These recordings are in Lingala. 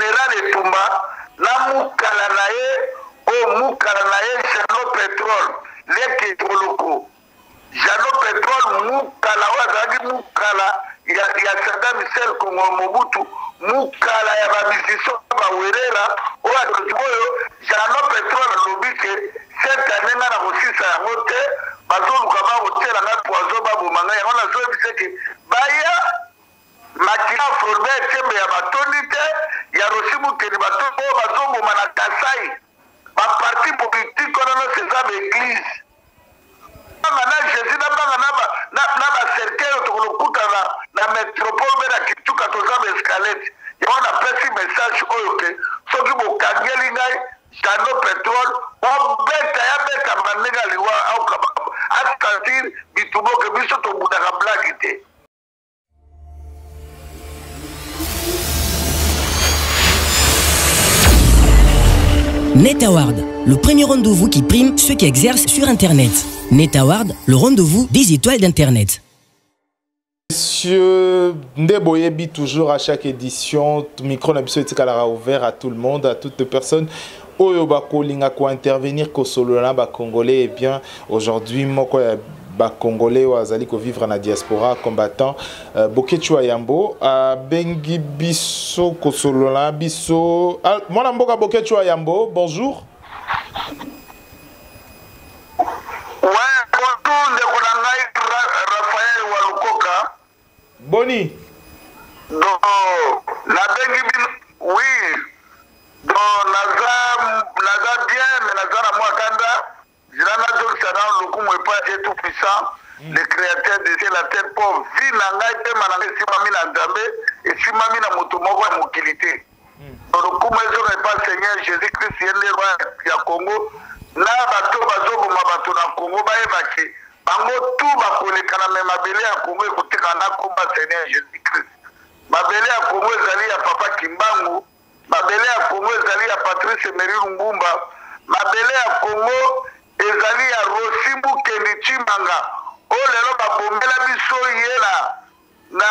General Etumba na mukala na ye oyo mukala na ye Jeannot Petrole leki Eboloko. Jeannot Petrole mukala oyo azalaki mukala ya, ya Saddam Hussein Kongo Mobutu, mukala ya ba musiciens ba Werera oyo oyo Jeannot Petrole alobi ke cette année nga nakosisa yango te, bazoluka bakotiela nga poison baboma nga, yango nazoyebisa ke baya makila Floribert Chebeya batondi te, ya Rossy Mukendi batondi oyo bazoboma na Kasai, ba parti politique wana nyonso eza ba eglise. Banga na Jesus na banga na ba na, na ba cercueil oyo tokolokutana na metropole mpe na Kituka toza ba escalette. Yango napesi message oyo ke soki bokangeli ngai Jeannot Petrole obeta ya betama ndenge ya liwa asentir bitumba ke biso tobundaka blague te. Net Award, le premier rendez-vous qui prime ceux qui exercent sur Internet. Net Award, le rendez-vous des étoiles d'Internet. Monsieur Ndeboyebi, toujours à chaque édition, micro na biso etikalaka ouvert à tout le monde, à toutes les personnes oyo bakolinga ko intervenir kosolola na ba Congolais. Et bien aujourd'hui moko ya ba Congolais oyo azali ko vivre na diaspora combattant Boketshu Yambo abengi biso kosolola na biso. Ah, mwana mboka Boketshu Yambo, bonjour. Ouais, bonjour ndeko na ngai Raphaël Walukoka. Boni. Donc nabengi bino oui. Donc naza naza bien mais naza na mwa kanda. Nzela nazongisa nano lokumu epai ya Dieu tout puissant, le créateur de ciel la terre, mpo vie na ngai pema na ngai esimbami na Nzambe, esimbami na moto moko ya mokili te. Donc lokumu ezonga epai ya Seigneur Jesus Christ, ye nde roi ya Congo. Na bato oyo bazoboma bato na Congo bayeba ke bango tout bakoleka na me mabele ya Congo ekotikala na kombo ya Seigneur Jesus Christ. Mabele ya Congo ezali ya Papa Kimbangu. Mabele ya Congo ezali ya Patrice Emery Lumumba. Mabele ya Congo ezali ya Rossy Mukendi Tshimanga oyo lelo babomela biso ye na na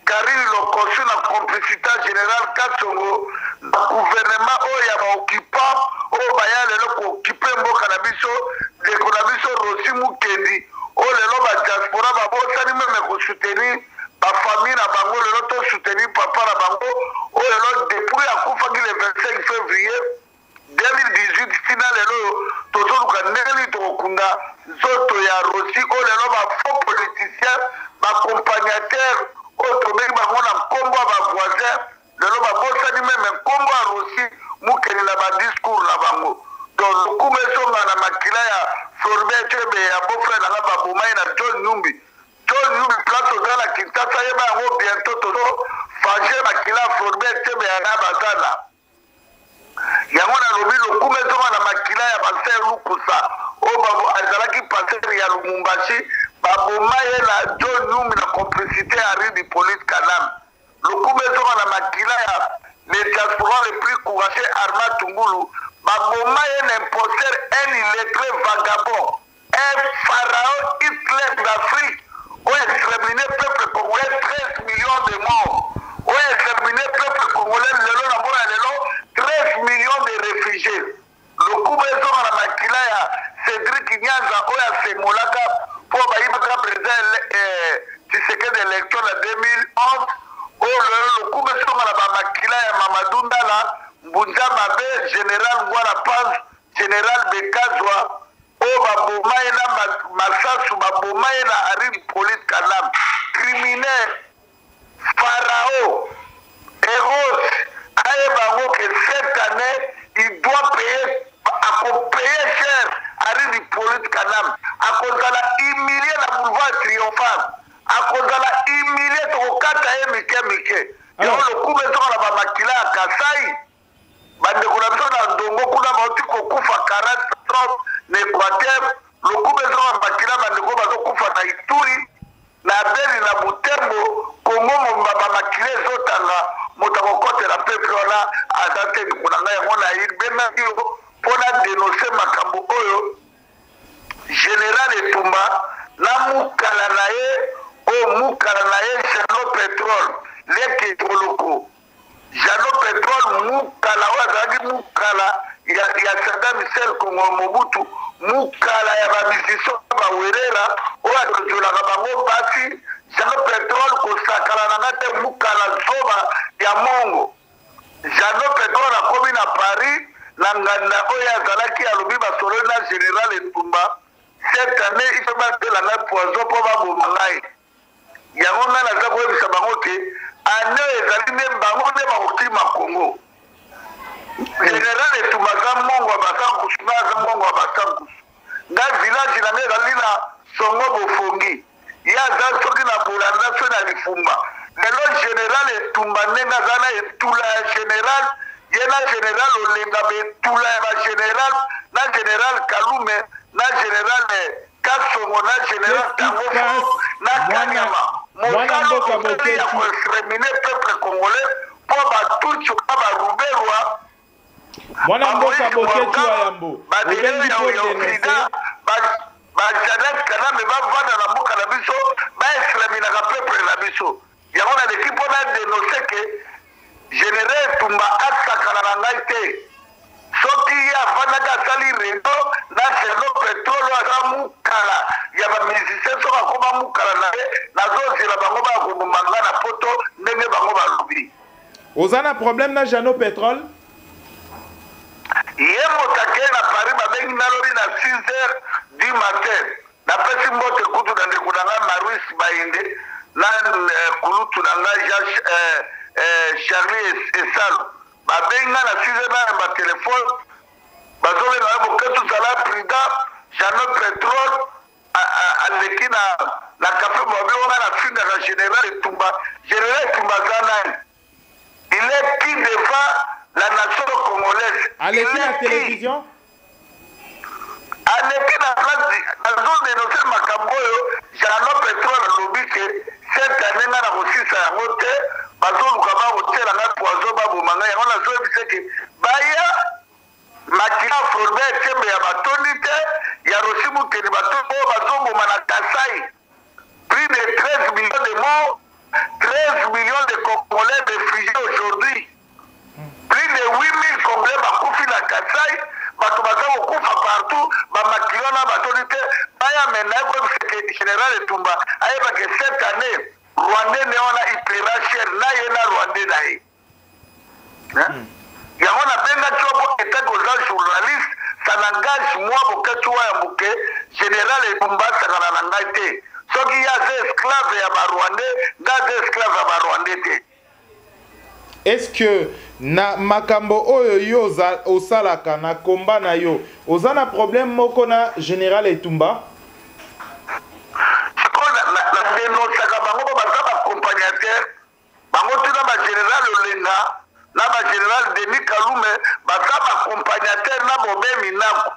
Carine Lokoso na complicite ya General Kasongo na gouvernement oyo ya ba occupants oyo baya lelo ko occuper mboka na biso. Ndeko na biso Rossy Mukendi oyo lelo ba diaspora babosani meme ko soutenir ba famille na bango, lelo to soutenir papa na bango oyo lelo depuis akufaki le 25 février 2018 tina lelo oyo tozoluka ndenge nini tokokunda nzoto ya Rossy oyo lelo ba faux politiciens ba accompagnateurs oyo tobengi bango na nkombo ya ba voisins lelo babosani meme nkombo ya Rossy Mukendi na ba discours na bango. Donc lokumu ezonga na makila ya Floribert Chebeya ya beau frère na nga baboma ye na John Numbi. John Numbi place oza na Kinshasa yeba yango bientot tozo venger makila ya Floribert Chebeya na Bazana. Yango nalobi lokumu ezonga na makila ya Pasteur Lukusa oyo azalaki pasteur ya Lumumbashi baboma ye na John Numbi na complicite ya Henri Hippolyte Kanambe. Lokumu ezonga na makila ya le diaspora le plus courageux Armand Tungulu baboma ye na imposteur un illettre vagabond un pharaon Hitler d'Afrique oyo extermine peuple congolais 13 millions de morts oyo extermine peuple congolais lelo na mona lelo 13 millions de réfugiés. Lokumu ezonga na makila ya Cedric Nyanza oyo asemolaka mpo bayibaka president Tshisekedi election na 2011 oyo lelo lokumu ezonga na ba makila ya Mamadou Ndala, Mbunza Mabe, General Ngwala Panzu, General Bekazwa oyo baboma ye na masasu, baboma ye na Henri Hippolyte Kanambe criminel. Pharaon Herode ayeba yango que cette annee il doit payer, ako payer cher Henri Hippolyte Kanambe, akozala humilie na boulevard triomphal, akozala humilie, tokokata ye mike mike. Yango lokumu ezonga na ba makila ya Kasai. Bandeko na biso na Ndongo kuna bauti kokufa 40 30 na Equateur, lokumu ezonga makila bandeko bazokufa na Ituri, na Beni, na Butembo, Congo mobimba ba makila ezotanga, moto akokotela peuple wana aza te ndeko na ngai. Yango nabengaki yo mpo na denoncer makambo oyo General Etumba na mukala na ye oyo mukala na ye Jeannot Petrole leki Eboloko. Jeannot Petrole Mukala oyo azalaki mukala ya, ya Saddam Hussein Kongo Mobutu, mukala ya ba musiciens ba Werera oyo atozolaka bango basi. Jean Petrole kosakana na nga te, mukala zoba ya mongo. Jeannot Petrole akomi na Paris na nganda oyo azalaki, alobi basololi na General Etumba cette année il faut batela ngai poison mpo baboma ngai. Yango ngai naza koyebisa bango ke année oyo ezali nde bango nde bakokima Congo. General Etumba aza mongo ya Basankusu, ngai aza mongo ya Basankusu. Ngai village na ngai ezali na Songo Bofongi, ye aza soki na Bolanda soki na Lifumba. Lelo General Etumba ndenge aza na etula ya general, ye na General Olenga ba etula ya ba general, na General Kalume na General Kasongo na General Tango Fort na Kanyama. Mwana mboka Mosala ya Boketshu. ko exterminer peuple congolais mpo ba Tutsi na ba Ruberwa. Mwana mboka Boketshu wa Yambo, obengi mpo denoncer. Ba Janet Kanambe bavanda na mboka na biso, baexterminaka peuple na biso. Yango naleki mpo na denoncer ke General Etumba asakana na ngai te. Soki ye afandaki asali reunion na Jeannot Petrole oyo aza mukala ya ba musiciens, soki akoma mukala na ye, nazozela bango baya koboma ngai na poto ndenge bango balobi. Oza na problème na Jeannot Petrole? Ye moto akei na Paris, babengi nga lobi na 6 heures du matin. Napesi mbote kutu na ndeko na ngai Maruis Bayende na kulutu na ngai Jean Charlie Esalo. Babengi nga na 6 heures, nayamba telefone, bazobenga nga Boketshu zala prudent, Jeannot Petrole aleki na cafe Boabi wana nafingaka General Etumba. General Etumba aza nani? Il est qui devant la nation congolaise? Aleki na télévision? Aleki na place, nazo denoncer makambo oyo Jeannot Petrole alobi ke cette année nga na kosisa yango te, bazoluka bakotiela ngai poison baboma ngai. Yango nazoyebisa ke baya makila Floribert Chebeya batondi te, ya Rossy Mukendi batondi, oyo bazoboma na Kasai plus de 13 millions de morts, 13 millions de Congolais réfugiés aujourd'hui. Plus de 8000 Congolais bakufi na Kasai, bato baza kokufa partout, bamakila na batondi te. Baya me naye koyebisa ke Général Etumba ayeba ke cette année Rwandais nde wana il paiera cher na ye na Rwandais na ye. Yango nabengaki yo mpo etaki oza journaliste, ça n'engage moi Boketshu wa Yambo ke Général Etumba asakana na ngai te. Soki ye aza esclave ya ba Rwandais, ngai aza esclave ya ba Rwandais te. Est-ce que na makambo oyo yo osalaka na komba na yo, oza na problème moko na Général Etumba? Sikoyo na dénonçaka bango mpo baza ba accompagnateur bango tuna ba Général Olenga na ba Général Denis Kalume, baza ba accompagnateur na Bobe Minaku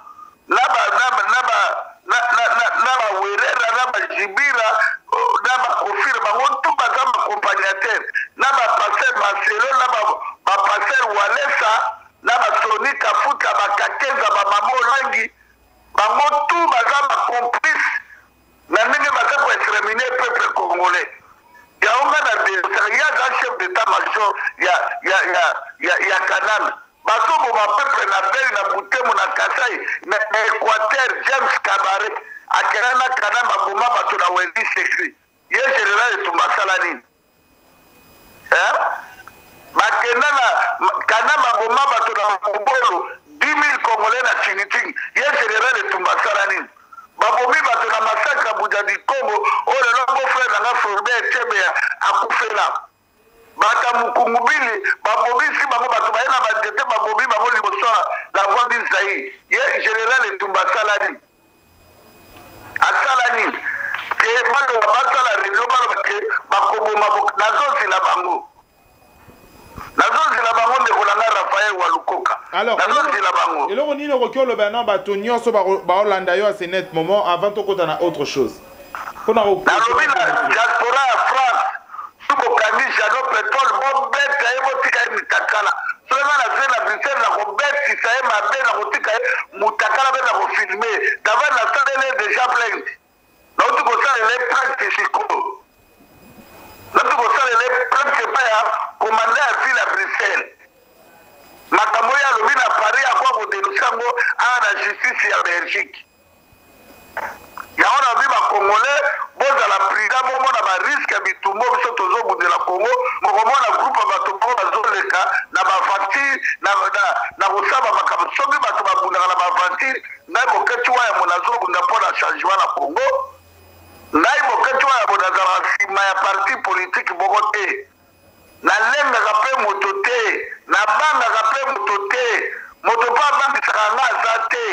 na ba na ba na ba na na na na ba Werera na ba Jibira na ba Kofira, bango tout baza ba accompagnateur na ba pasteur Marcelo na ba pasteur Walesa na ba Sony Kafuta, ba Kakeza, ba Mama Olangi, bango tout baza ba complice na ndenge baza ko exterminer peuple congolais. Yango nga na dénoncer ye aza chef d'état major ya ya ya ya ya Kanambe. Bazoboma peuple na Beni, na Butembo, na Kasai, na Équateur. James Kabare akenda na Kanambe aboma bato na Wendy Sekri. Ye Général Etumba asala nini? Hein? Bakenda na Kanambe aboma bato na Mobolo 10 000 Congolais na Tingitingi. Ye Général Etumba asala nini? Babomi bato na massacre ya Budadi Congo oyo lelo beau frère na nga Floribert Chebeya akufela. Bato ya Mukungubili babomisi bango, bato baye na banzete babomi bango liboso ya la voix du Zaïre. Ye Général Etumba asala nini? Asala nini? Ke baloba basala réunion, baloba ke bakoboma, nazozela bango. Nazozela bango ndeko na ngai Raphaël Walukoka. Alors, nazozela bango. Eloko nini okoki oloba na bato nyonso baolanda yo à ce net moment avant tokota na autre chose? Mpona nalobi na diaspora ya France, soki bokangi Jeannot Petrole, bobeta ye, botika ye mitakala. Soki nga nazwi na Bruxelles, nakobetisa ye mabe, nakotika ye mutakala mpe nakofilme. D'abord nasaleli ye déjà plainte, nauti kosalela ye plainte sikoyo, nauti kosalela ye plainte epai ya commandant ya ville ya Bruxelles. justice ya Belgique. Yango nalobi ba congolais bozala prudent, bomona ba risque ya bitumba oyo biso tozobundela Congo. Bokomona groupe ya bato moko bazoleka na ba aventure na, na, na kosala ba makambo. Soki bato babundaka na ba aventure, ngai Boketshu Wayambo nazobunda mpo na changement na Congo. Ngai Boketshu Wayambo nazalaka nsima ya parti politique moko te. Nalengaka pe moto te, nabangaka pe moto te, moto pe abangisaka nga aza te.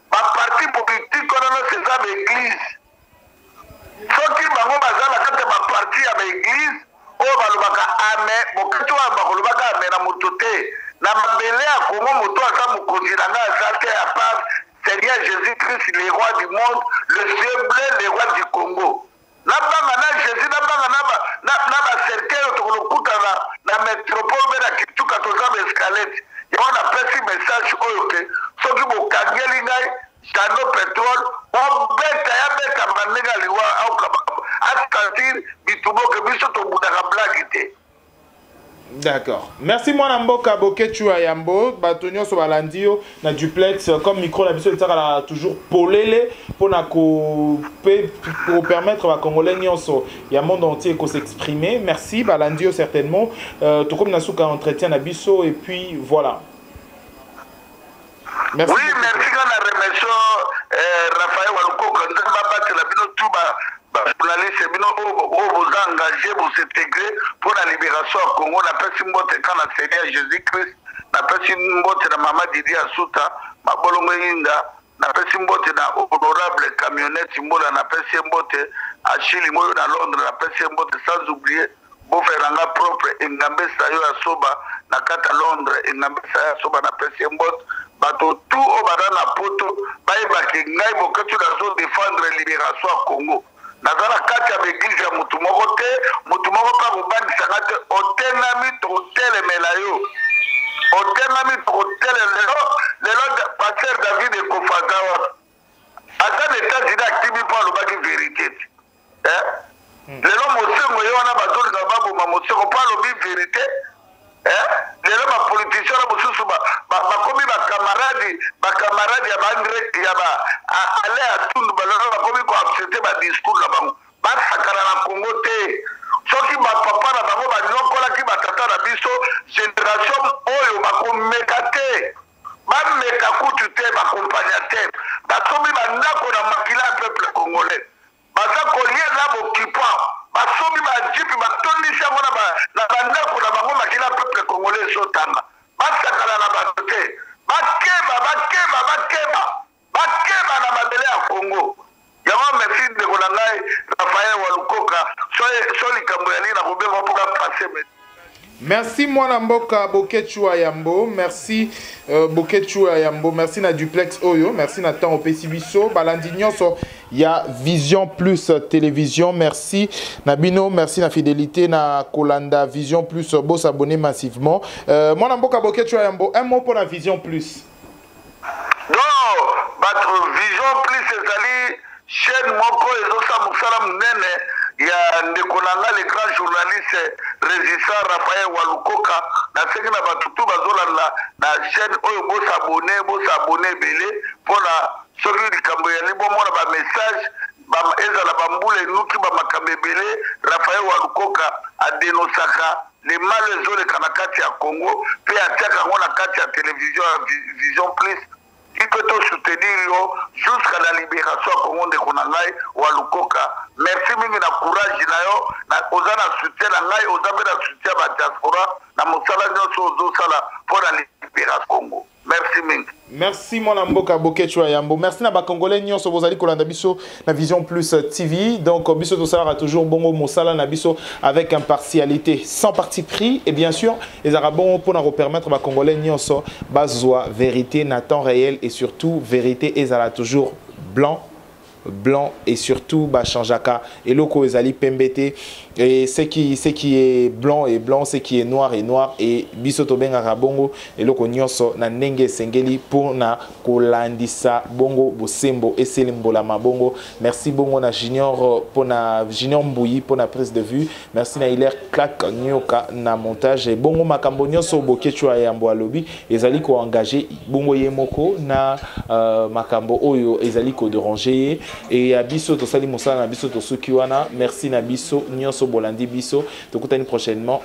Ba parti politique wana nionso eza ba eglise. Soki bango baza na kati ya ba parti ya ba eglise oyo balobaka amen, boketshu wana bakolobaka amen na moto te. Na mabele ya Congo moto aza mokonzi na nga aza te à part Seigneur Jesus Christ le roi du monde, le cieux bleu, le roi du Congo. Nabanga na Jesus, nabanga na ba na, na ba cercueil oyo tokolokutana na metropole mpe na Kintuka toza ba escalette. Yango napesi message oyo ke soki bokangeli ngai Jeannot Petrole obeta ya betama ndenge ya liwa a sentir bitumba oke biso tobundaka blague te. D'accord. Merci mwana mboka Boketshu ya Yambo, bato nyonso balandi yo na duplex comme micro na biso etikala toujours polele pona ko pe ko permettre ba congolais nyonso ya monde entier ko s'exprimer. Merci balandi yo certainement. Euh, tokomi na suka entretien na biso et puis voilà. Merci oui, merci nga na remercie euh, Raphaël Walukoka nzambe abatela bino tout ba ba journaliste bino oyo boza engagé bos'intégrer mpo na libération ya Congo. Napesi mbote ka na Seigneur Jésus Christ, napesi mbote na mama Didi Asuta mabolongo eyinda, napesi mbote na honorable camionnette Mbola, napesi ye mbote Achille Moyo na Londres, napesi ye mbote sans oublier Beau-frère na nga propre Engambe Sayo ya Soba na kati ya Londres, Engambe Sayo ya Soba na pesi ye mbote. Bato tout oyo baza na poto bayeba ke ngai Boketshu nazo defendre liberation ya Congo. Naza na kati ya ba eglise ya mutu moko te, mutu moko pe akobangisa nga te. Otengami tokotelemela yo, otengami tokotelemela lelo. Lelo pasteur David Ekofa aza wapi? Aza na Etats-Unis, akimi po alobaki verite te. Eh? Lelo Mosengo ye wana bazolinga baboma Mosengo mpo alobi verite. Eh? Lelo ba politiciens wana mosusu bakomi ba camarade, ba camarade ya ba Andre ya ba Alain Atundu, balelo bakomi ko accepter ba discours na bango. Basakana na Congo te. Soki ba papa na bango banyokolaki ba tata na biso, generation oyo bakomeka te. Bameka kutu te, ba accompagnateur basombi ba ndako na makila ya peuple congolais. Baza kolia na b'occupants, basombi ba jeep batondisi yango na ba na ba ndako na bango, makila ya peuple congolais ezo tanga. Basakana na bato te. Bakeba, bakeba, bakeba. Bakeba na mabele ya Congo. Yango merci ndeko na ngai Raphaël Walukoka, so likambo ya nini nakobenga mpo na passer. Merci mwana mboka Boketshu wa Yambo, merci euh, Boketshu wa Yambo, merci na duplex oyo, merci na temps opesi biso, balandi nyonso ya Vision Plus Télévision, merci na bino, merci na fidélité na kolanda Vision Plus, bo s'abonner massivement. Euh, mwana mboka Boketshu wa Yambo, un mot pour la Vision Plus. Donc bato Vision Plus ezali chaîne moko ezosala mosala monene ya ndeko na nga le grand journaliste résistant Raphaël Walukoka. Nasengi na bato tout bazolanda na chaîne oyo bosabone, bosabone ebele mpona soki likambo eyali bomona ba message ba, ezala bambula enuki ba makambo ebele. Raphaël Walukoka adenosaka le mal ezoleka na kati ya Congo mpe atiaka yango na kati ya television ya Vision Plus. Mpe to soutenir yo jusqu'à la libération ya Congo. Ndeko na ngai Walukoka, merci mingi na courage na yo na, oza na soutien na ngai, oza mpe na soutien ya ba diaspora na mosala nyonso ozosala mpo na libération Congo. Merci mingi. Merci mwana mboka Boketshu ya Yambo. Merci na ba congolais nyonso bozali kolanda biso na Vision Plus TV. Donc biso tosalaka toujours bongo mosala na biso avec impartialité, sans parti pris et bien sûr ezalaka bongo mpona kopermettre ba congolais nyonso bazwa vérité na temps réel et surtout vérité ezala toujours blanc Blanc et surtout bachangeaka eloko ezali pembe te. Et ce qui est blanc est blanc, ce qui est noir est noir. Et biso tobengaka bongo eloko nyonso na ndenge esengeli mpona kolandisa bongo bosembo eselembolama bongo. Merci bongo na Junior, mpona Junior Mbuyi mpona prise de vue. Merci na Hilaire Clak Nyoka na montage. Bongo makambo nyonso Boketshu Yambo alobi ezali koengage bongo ye moko na makambo oyo ezali kodéranger ye. E ya biso, tosali mosala na biso, tosuki wana. Merci na biso nyonso bolandi biso. Tokutani prochainement.